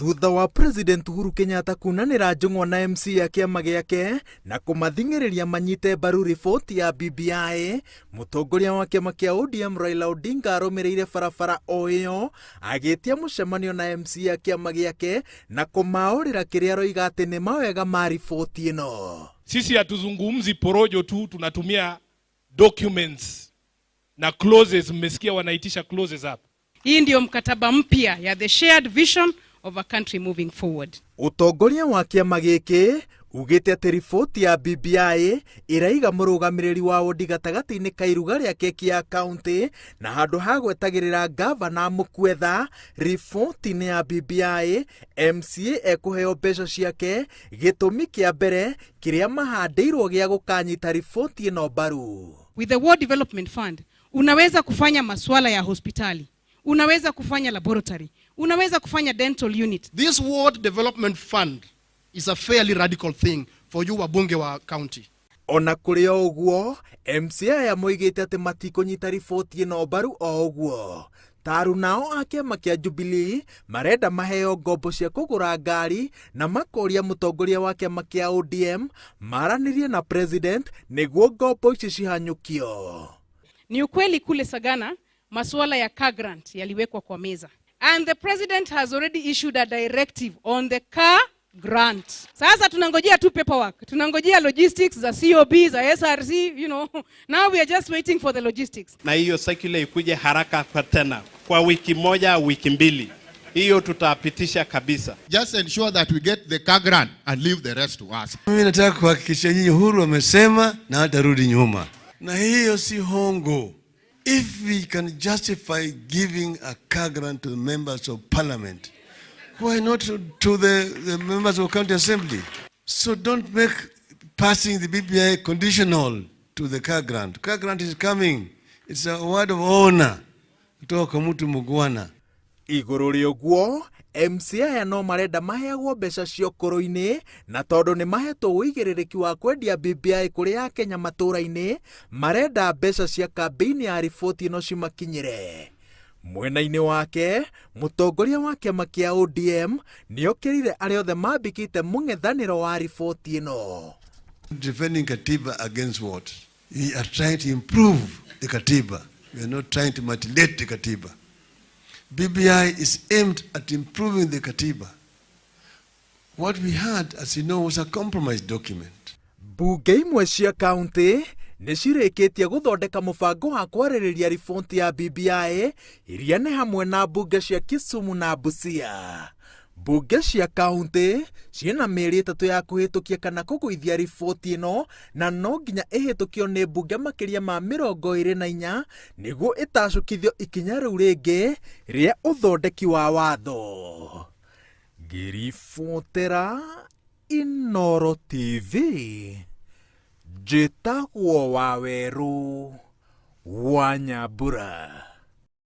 Thutha wa President Uhuru Kenyatta kunanĩra njũng'wa na MCA a kĩama gĩake na kũmathing'ĩrĩria manyite mbaru riboti ya BBI, mũtongoria wa kĩama kĩa ODM Raila Odinga arũmĩrĩire barabara o ĩyo agĩtia mũcemanio na MCA a kĩama gĩake na kũmaũrĩra kĩrĩa aroiga atĩ nĩ mawega ma riboti ĩno. Sisi hatuzungumzi porojo tu, tunatumia documents na clauses. Mmesikia wanaitisha clauses hapa. Hii ndio mkataba mpya ya the shared vision of a country moving forward. Ũtongoria wa kĩama gĩkĩ ugĩte atĩ riboti ya BBI ĩraiga mũrũgamĩrĩri wa wondi gatagatĩ-inĩ ka iruga rĩa keki ya kaunti na handũ ha gwetagĩrĩra ngavana mũkuetha riboti-inĩ ya BBI MCA ekũheo mbeca ciake gĩtũmi kĩa mbere kĩrĩa mahandĩirwo gĩa gũkanyita riboti ĩno mbaru. With the Ward Development Fund unaweza kufanya masuala ya hospitali, unaweza kufanya laboratory, unaweza kufanya dental unit. This Ward Development Fund is a fairly radical thing for you wabunge wa county. Ona kũrĩ o ũguo, MCA aya moigĩte atĩ matikũnyita riboti ĩno mbaru o ũguo. Taru nao a kĩama kĩa Jubilee marenda maheo ngombo cia kũgũra ngari na makoria mũtongoria wa kĩama kĩa ODM maranĩrie na president nĩguo ngombo ici cihanyũkio. Ni ukweli kule Sagana masuala ya car grant yaliwekwa kwa meza and the president has already issued a directive on the car grant. Sasa tunangojea tu paperwork, tunangojea logistics za COB za SRC. Now we are just waiting for the logistics. Na hiyo circular ikuje haraka kwa tena kwa wiki moja wiki mbili, hiyo tutapitisha kabisa. Just ensure that we get the car grant and leave the rest to us. Mimi nataka kuhakikisha nyinyi, Uhuru amesema na hatarudi nyuma, na hiyo si hongo. If we can justify giving a car grant to the members of parliament, why not to the members of county assembly? So don't make passing the BBI conditional to the car grant. Car grant is coming. It's a word of honor kutoka kwa mtu muungwana. Igũrũ rĩa ũguo, MCA aya no marenda maheagwo mbeca cia ũkũrũ-inĩ na tondũ nĩ mahetwo ũigĩrĩrĩki wa kwendia BBI kũrĩ akenya matũũra-inĩ, marenda mbeca cia kambĩini ya riboti ĩno cimakinyĩre. Mwena-inĩ wake, mũtongoria wa kĩama kĩa ODM nĩokĩrire arĩa othe mambĩkĩte mũng'ethanĩro wa riboti ĩno. Defending Katiba against what? We are trying to improve the Katiba. We are not trying to mutilate the Katiba. BBI is aimed at improving the Katiba. What we had, as you know, was a compromise document. Mbunge imwe cia kaunti nĩ cirĩkĩtie gũthondeka mũbango wa kwarĩrĩria riboti ya BBI iria nĩ hamwe na mbunge cia Kisumu na Busia. Mbunge cia kaunti ciĩna mĩeri 3 ya kũhĩtũkia kana kũgũithia riboti ĩno na no nginya ĩhĩtũkio nĩ mbunge makĩria ma 24 nĩguo ĩtacũkithio ikinya rĩu rĩngĩ rĩa ũthondeki wa watho. Ngĩribotera Inooro TV njĩtagwo Wawerũ wa Nyambura.